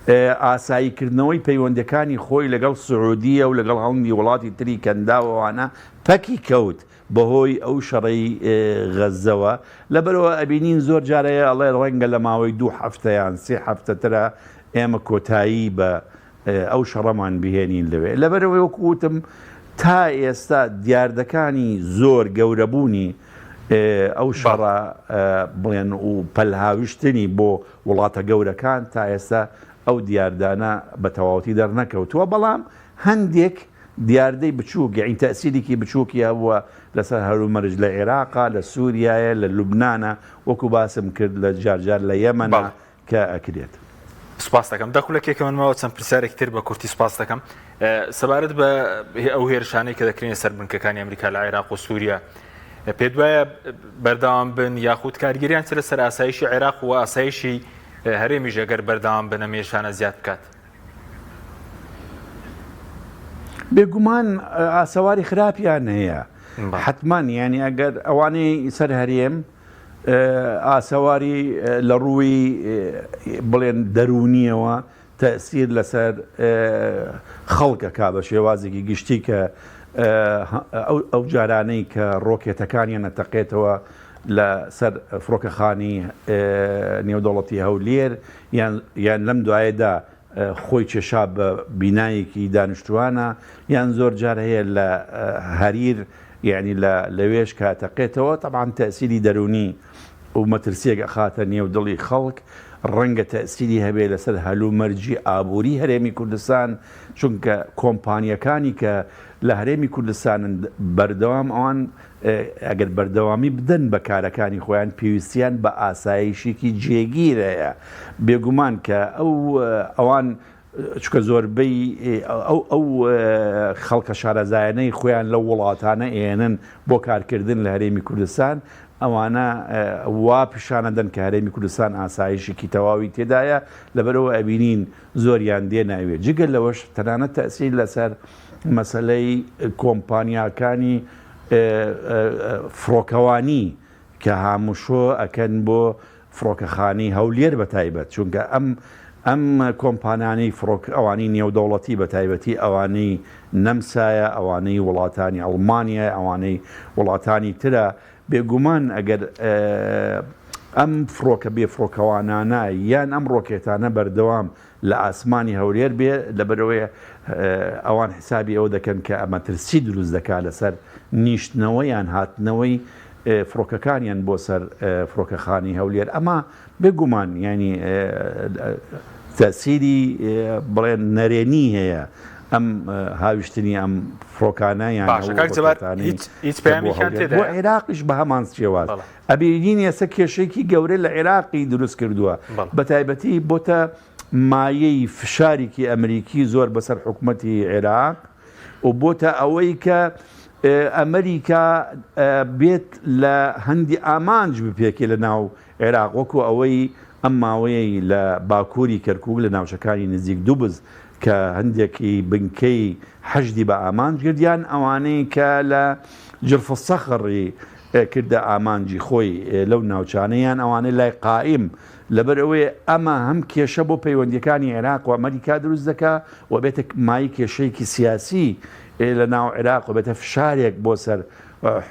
ئاساییکردنەوەی پەیوەندیەکانی خۆی لەگەڵ سعودیە و لەگەڵ هەندی وڵاتی تری کەنداو ئەوانە پەکی کەوت بەهۆی ئەو شەڕەی غەززەوە، لەبەرئەوە ئەبینین زۆر جار هەیە ئەڵێ ڕەنگە لە ماوەی دوو هەفتە یان سێ هەفتە ترا ئێمە کۆتایی بە ئەو شەڕەمان بهێنین لەوێ. لەبەرئەوەی وەکو وتم تا ئێستا دیاردەکانی زۆر گەورەبوونی ئەو شەڕە بڵێن و پەلهاویشتنی بۆ وڵاتە گەورەکان تا ئێستا ئەو دیاردانە بە تەواوەتی دەرنەکەوتووە، بەڵام هەندێک دیاردەی بچووک یەعنی تەئسیرێکی بچووکی هەبووە لەسەر هەلومەرج لە عێراقا، لە سووریایە، لە لوبنانە، وەکو باسم کرد لە جارجار لە یەمەنە کە ئەکرێت. سوپاست دەکەم. دە خولەکێکە من ماوە چەند پرسیارێکی تر بە کورتی سوپاست دەکەم. سەبارەت بە ئەو هێرشانەی کە دەکرێنە سەر بنکەکانی ئەمریکا لە عێراق و سووریا پێت وایە بەردەوام بن یاخود کارگەریان چ لەسەر ئاسایشی عێراق و ئاسایشی هەرێمیش ئەگەر بەردەوام بن ئەم هێرشانە زیاد بکات؟ بێگومان ئاسەواری خراپیان هەیە حتمما یعنی ئەگەر ئەوانەی سەر هەرێم ئاسەواری لە ڕووی بڵێن دەروونیەوە تەئسیر لەسەر خەڵک ئەکا بە شێوازێکی گشتی کە ئەو جارانەی کە ڕۆکێتەکانیان ئەتەقێتەوە لە سەر فڕۆکەخانی نێودەوڵەتی هەولێر یان لەم دوایەدا خۆی کێشا بە بینایەکی دانیشتووانە یان زۆر جار هەیە لە هەریر یعنی لە لەوێش کە ئەتەقێتەوە تەبعەن تەئسیری دەروونی و مەترسیەک ئەخاتە نێو دڵی خەڵک ڕەنگە تەئسیری هەبێ لەسەر هەلومەرجی ئابووری هەرێمی کوردستان چونکە کۆمپانیەکانی کە لە هەرێمی کوردستانن بەردەوام ئەوان ئەگەر بەردەوامی بدەن بە کارەکانی خۆیان پێویستیان بە ئاسایشێکی جێگیر هەیە بێگومان کە ئەو ئەوان چونکە زۆربەی ئەو ئەو خەڵکە شارەزایانەی خۆیان لەو وڵاتانە ئێنن بۆ کارکردن لە هەرێمی کوردستان ئەوانە وا پیشانەدەن کە هەرێمی کوردستان ئاسایشێکی تەواوی تێدایە لەبەرەوە ئەبینین زۆریان دێنە ئەوێ جگە لەوەش تەنانەت تەسیر لەسەر مەسەلەی کۆمپانیاکانی فڕۆکەوانی کە هاموشۆ ئەکەن بۆ فڕۆکەخانەی هەولێر بە تایبەت چونکە ئەم ئەم کۆمپانانەی فڕۆک ئەوانەی نێودەوڵەتی بە تایبەتی ئەوانەی نەمسایە ئەوانەی وڵاتانی ئەڵمانیای ئەوانەی وڵاتانی ترە بێگومان ئەگەر ئەم فڕۆکە بێ فڕۆکەوانانە یان ئەم ڕۆکێتانە بەردەوام لە ئاسمانی هەولێر بێ، لەبەرئەوەی ئەوان حسابی ئەوە دەکەن کە مەترسی دروست دەکات لەسەر نیشتنەوە یان هاتنەوەی فڕۆکەکانیان بۆ سەر فڕۆکەخانەی هەولێر، ئەمە بێگومان یانی تەسیری بڵێن نەرێنی هەیە ئەم هاویشتنی ئەم فڕۆکانە یان باشە کاک جەبار هیچ پەیامێکیان تێدایە؟ بۆ عێراقیش بە هەمان شێواز. ئەبینین ئێستا کێشەیەکی گەورە لە عێراقی دروست کردووە بە تایبەتی بۆتە مایەی فشارێکی ئەمریکی زۆر بەسەر حکومەتی عێراق و بۆتە ئەوەی کە ئەمریکا بێت لە هەندی ئامانج بپێکێ لە ناو عێراق وەکو ئەوەی ئەم ماوەیەی لە باکووری کەرکوک لە ناوچەکانی نزیک دوبز کە هەندێکی بنکەی حەشدی بە ئامانج گرت یان ئەوانەی کە لە جرف الصخر کردە ئامانجی خۆی لەو ناوچانە یان ئەوانەی لای قائیم، لەبەر ئەوەی ئەمە هەم کێشە بۆ پەیوەندیەکانی عێراق و ئەمەریکا دروست دەکا و بێتە مایەی کێشەیەکی سیاسی لە ناو عێراق و بێتە فشارێک بۆ سەر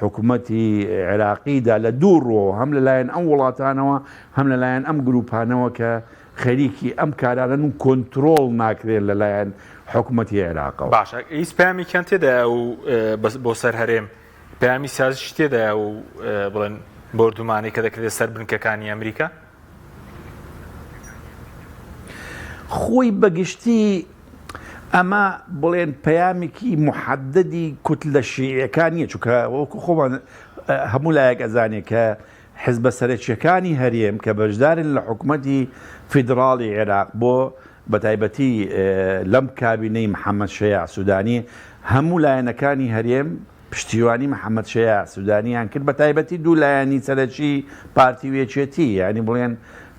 حکومەتی عێراقیدا لە دوو ڕووەوە هەم لەلایەن ئەم وڵاتانەوە هەم لەلایەن ئەم گروپانەوە کە خەریکی ئەم کارانەن و کۆنترۆڵ ناکرێن لەلایەن حکومەتی عێراقەوە. باشە هیچ پەیامێکیان تێدایە و بۆ سەر هەرێم پەیامی سازشی تێدایە و بڵێن بۆردومانەی کە دەکرێتە سەر بنکەکانی ئەمریکا؟ خۆی بەگشتی ئەمە بڵێن پەیامێکی محددی کوتلە شیعیەکان نییە چونکە وەکو خۆمان هەموو لایەک ئەزانێ کە حزبە سەرەکیەکانی هەرێم کە بەشدارن لە حکومەتی فیدراڵی عێراق بۆ بەتایبەتی لەم کابینەی محەمەد شەیاع سودانی هەموو لایەنەکانی هەرێم پشتیوانی محەمەد شەیاع سودانیان کرد بەتایبەتی دوو لایەنی سەرەکی پارتی و یەکێتی یانی بڵێن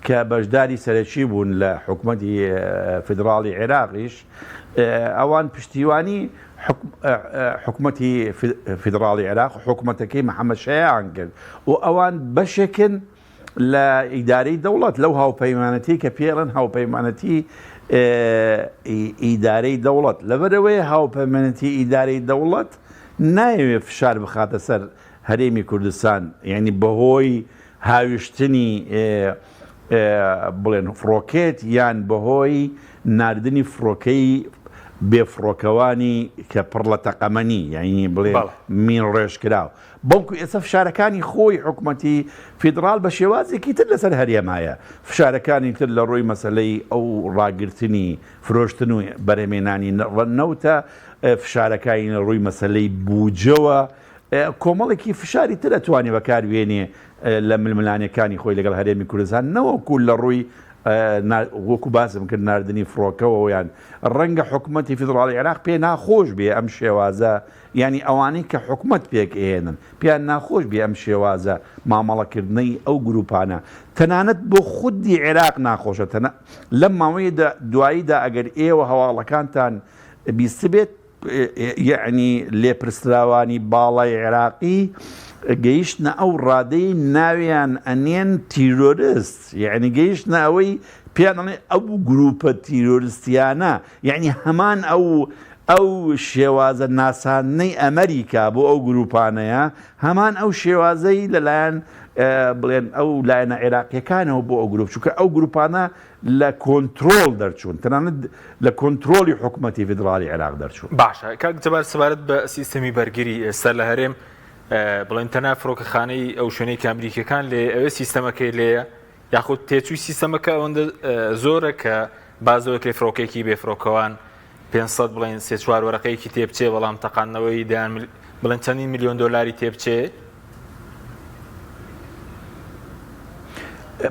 کە بەشداری سەرەکی بوون لە حکومەتی فیدراڵی عێراقیش ئەوان پشتیوانی حکومەتی فیدراڵی عێراق حکومەتەکەی محەمەد شەیاعان کرد و ئەوان بەشێکن لە ئیدارەی دەوڵەت لەو هاوپەیمانەتی کە پێڵێن هاوپەیمانەتی ئیدارەی دەوڵەت، لەبەرئەوەی هاوپەیمانێتی ئیدارەی دەوڵەت نایەوێ فشار بخاتە سەر هەرێمی کوردستان، یانی بەهۆی هاویشتنی بڵێن فڕۆکێت یان بەهۆی ناردنی فڕۆکەی بێ فڕۆکەوانی کە پڕ لە تەقەمەنی یانی بڵێن مین ڕێژکراو، بەڵکو ئێستا فشارەکانی خۆی حکومەتی فیدڕاڵ بە شێوازێکی تر لەسەر هەرێم هەیە، فشارەکانی تر لە ڕووی مەسەلەی ئەو ڕاگرتنی فرۆشتن و بەرهەمێنانی نەوتە، فشارەکانی لە ڕووی مەسەلەی بوجەوە، کۆمەڵێکی فشاری تر ئەتوانێ بەکار بێنێ لە ململانێکانی خۆی لەگەڵ هەرێمی کوردستان نەوەکو لە ڕووی وەکو باسم کرد ناردنی فڕۆکەوە یان ڕەنگە حکومەتی فیدڕاڵی عێراق پێ ناخۆش بێ ئەم شێوازە یانی ئەوانەی کە حکومەت پێک ئەهێنن پێیان ناخۆش بێ ئەم شێوازە مامەڵەکردنەی ئەو گروپانە تەنانەت بۆ خودی عێراق ناخۆشە تەنە لەم ماوەیە دواییدا ئەگەر ئێوە هەواڵەکانتان بیستبێت یەعنی لێپرسراوانی باڵای عێراقی گەیشتنە ئەو ڕادەی ناویان ئەنێن تیرۆرست یەعنی گەیشتنە ئەوەی پێیان ئەڵێن ئەو گروپە تیرۆرستیانە یەعنی هەمان ئەو ئەو شێوازە ناساندنەی ئەمریکا بۆ ئەو گروپانەیە هەمان ئەو شێوازەی لەلایەن بڵێن ئەو لایەنە عێراقیەکانەوە بۆ ئەو گروپ چونکە ئەو گروپانە لە کۆنترۆڵ دەرچوون، تەنانەت لە کۆنترۆڵی حکومەتی فیدڕاڵی عێراق دەرچوون. باشە کاک جەبار سەبارەت بە سیستەمی بەرگری ئێستا لە هەرێم بڵێن تەنها فڕۆکەخانەی ئەو شوێنەی کە ئەمریکیەکان لێ ئەوێ سیستەمەکەی لێیە یاخود تێچووی سیستەمەکە ئەوەندە زۆرە کە بازەوە کرێ فڕۆکێکی بێ فڕۆکەوان 500 بڵێن سێ چوار وەرەقەیەکی تێبچێ بەڵام تەقاندنەوەی دەیان بڵێن چەندین میلیۆن دۆلاری تێبچێ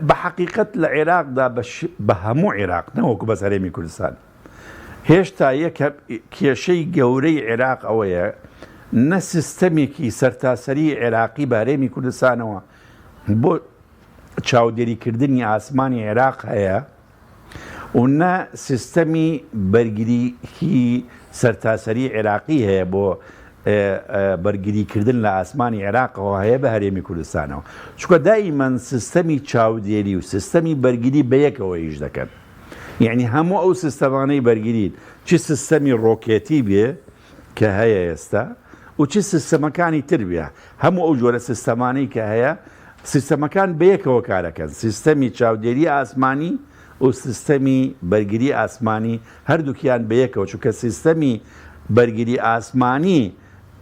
بە حەقیقەت لە عێراقدا بە هەموو عێراق نەوەکو بەس هەرێمی کوردستان هێشتا یەکە کێشەی گەورەی عێراق ئەوەیە نە سیستەمێکی سەرتاسەری عێراقی بە هەرێمی کوردستانەوە بۆ چاودێریکردنی ئاسمانی عێراق هەیە و نە سیستەمی بەرگریی سەرتاسەری عێراقی هەیە بۆ بەرگریکردن لە ئاسمانی عێراقەوە هەیە بە هەرێمی کوردستانەوە چونکە دائیمەن سیستەمی چاودێری و سیستەمی بەرگری بەیەکەوە ئیش دەکەن یعنی هەموو ئەو سیستەمانەی بەرگرین چ سیستەمی ڕۆکێتی بێ کە هەیە ئێستا و چ سیستەمەکانی تر بێ هەموو ئەو جۆرە سیستەمانەی کە هەیە سیستەمەکان بەیەکەوە کارەکەن سیستەمی چاودێری ئاسمانی و سیستەمی بەرگری ئاسمانی هەردووکیان بەیەکەوە چونکە سیستەمی بەرگری ئاسمانی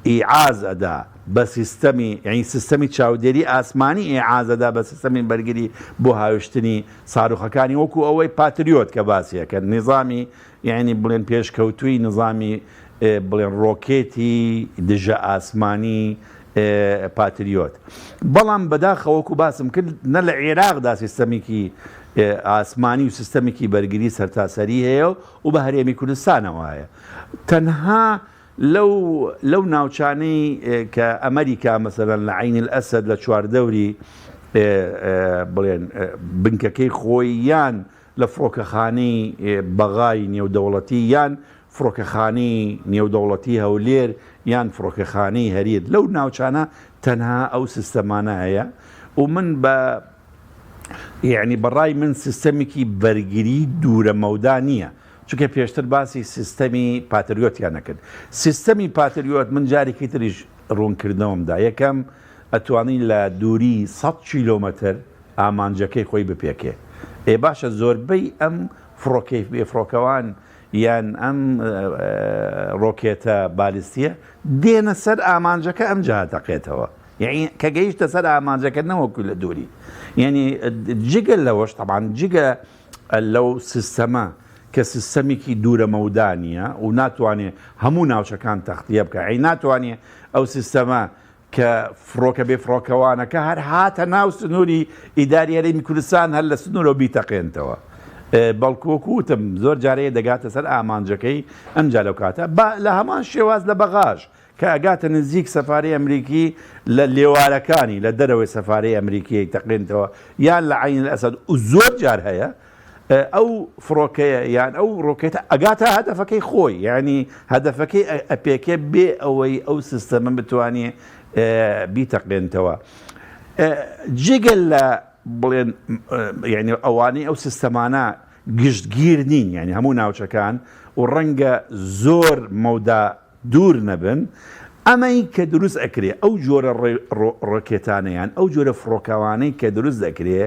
ئیعاز ئەدا بە سیستەمی یانی سیستەمی چاودێری ئاسمانی ئیعاز ئەدا بە سیستەمی بەرگری بۆ هاویشتنی ساروخەکانی وەکو ئەوەی پاتریۆت کە باسی ئەکەن نیزامی یانی بڵێن پێشکەوتووی نیزامی بڵێن ڕۆکێتی دژە ئاسمانی پاتریۆت بەڵام بەداخەوە وەکو باسم کرد نە لە عێراقدا سیستەمێکی ئاسمانی و سیستەمێکی بەرگری سەرتاسەری هەیە و بە هەرێمی کوردستانەوە هەیە تەنها لەو لەو ناوچانەی کە ئەمریکا مەسەلەن لە عین الئەسەد لە چواردەوری بڵێن بنکەکەی خۆی یان لە فڕۆکەخانەی بەغای نێودەوڵەتی یان فڕۆکەخانەی نێودەوڵەتی هەولێر یان فڕۆکەخانەی هەریر لەو ناوچانە تەنها ئەو سیستەمانە هەیە و من بە یعنی بەڕای من سیستەمێکی بەرگری دوورە مەودا نییە چونکە پێشتر باسی سیستەمی پاتریۆتیان نەکرد سیستەمی پاتریۆت من جارێکی تریش ڕوونکردنەوەمدا یەکەم ئەتوانی لە دووری 100 کیلۆمەتر ئامانجەکەی خۆی بپێکێ. ئێ باشە زۆربەی ئەم فڕۆکەی بێفڕۆکەوان یان ئەم ڕۆکێتە بالیستیە دێنە سەر ئامانجەکە ئەمجا ئەتەقێتەوە یەعنی کە گەیشتە سەر ئامانجەکە نەوەکو لە دووری یعنی جگە لەوەش تەبان جگە لەو سیستەمە کە سیستەمێکی دوورە مەودا نییە و ناتوانێ هەموو ناوچەکان تەختیە بکە ئەی ناتوانێ ئەو سیستەمە کە فڕۆکە بێفڕۆکەوانەکە هەر هاتە ناو سنووری ئیداری هەرێمی کوردستان هەر لە سنوورەوە بیتەقێنتەوە بەڵکو وەکو وتم زۆر جارەیە دەگاتە سەر ئامانجەکەی ئەمجا لەو کاتە با لە هەمان شێواز لە بەغاش کە ئەگاتە نزیک سەفارەی ئەمریکی لە لێوارەکانی لە دەرەوەی سەفارەی ئەمریکی تەقێنتەوە یان لە عەین ئەسەد و زۆر جار هەیە ئەو فڕۆکەیە یان ئەو ڕۆکێتە ئەگاتە هەدەفەکەی خۆی یعنی هەدەفەکەی ئەپێکێ بێ ئەوەی ئەو سیستەمە بتوانێ بیتەقێنتەوە جگە لە بڵێن یعنی ئەوانەی ئەو سیستەمانە. گشتگیر نین یانی هەموو ناوچەکان و ڕەنگە زۆر مەودا دوور نەبن، ئەمەی کە دروست ئەکرێ ئەو جۆرە ڕۆکێتانە یان ئەو جۆرە فڕۆکەوانەی کە دروست دەکرێ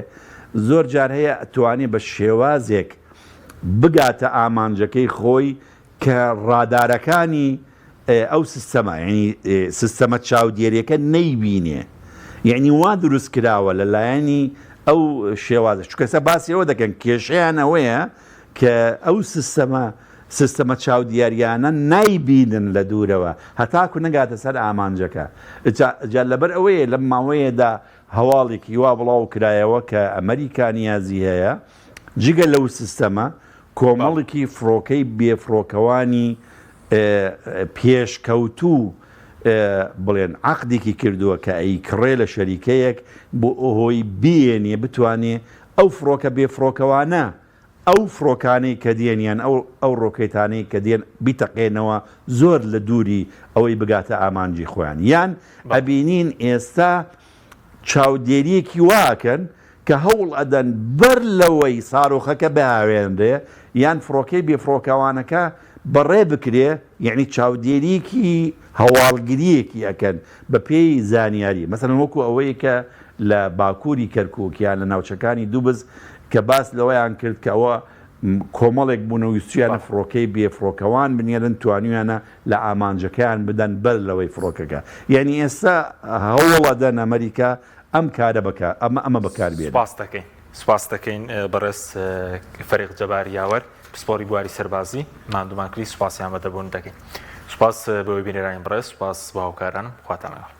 زۆر جار هەیە ئەتوانێ بە شێوازێک بگاتە ئامانجەکەی خۆی کە ڕادارەکانی ئەو سیستەمە یانی سیستەمە چاودێریەکە نەیبینێ یعنی وا دروست کراوە لە لایەنی ئەو شێوازە چونکە ئێستا باسی ئەوە دەکەن کێشەیان ئەوەیە کە ئەو سیستەمە سیستەمە چاودیاریانە نایبینن لە دوورەوە هەتاکو نەگاتە سەر ئامانجەکە جا جا لەبەر ئەوەیە لەم ماوەیەدا هەواڵێکی وا بڵاو کرایەوە کە ئەمریکا نیازی هەیە جگە لەو سیستەمە کۆمەڵێکی فڕۆکەی بێفڕۆکەوانی پێشکەوتوو بڵێن عەقدێکی کردووە کە ئەیکڕێ لە شەریکەیەک بۆ ئهوی بیێنێ بتوانێ ئەو فڕۆکە بێفڕۆکەوانە ئەو فڕۆکانەی کە دێن یان ئەو ئەو ڕۆکێتانەی کە دێن بیتەقێنەوە زۆر لە دووری ئەوەی بگاتە ئامانجی خۆیان یان ئەبینین ئێستا چاودێریەکی وا ئەکەن کە هەوڵ ئەدەن بەر لەوەی سارۆخەکە بهاوێنرێ یان فڕۆکەی بێفڕۆکەوانەکە بەڕێ بکرێ یەعنی چاودێریەکی هەواڵگریەکی ئەکەن بە پێی زانیاری مەسەلەن وەکو ئەوەی کە لە باکوری کەرکوک یان لە ناوچەکانی دوبز کە باس لەوەیان کرد کە ئەوە کۆمەڵێک بوون و ویستویانە فڕۆکەی بێ فڕۆکەوان بنێرن توانیویانە لە ئامانجەکەیان بدەن بەر لەوەی فڕۆکەکە یانی ئێستا هەوڵ ئەدەن ئەمریکا ئەم کارە بکا ئەمە ئەمە بەکار بێنێ. سوپاست دەکەین سوپاست دەکەین بەڕێز فەریق جەبار یاوەر پسپۆڕی بواری سەربازی ماندوومان کردی سوپاسی ئامادەبوون دەکەین سوپاس بۆ بینەرانی بەڕێز سوپاس بۆ هاوکارانم خواتان لەگەڵ.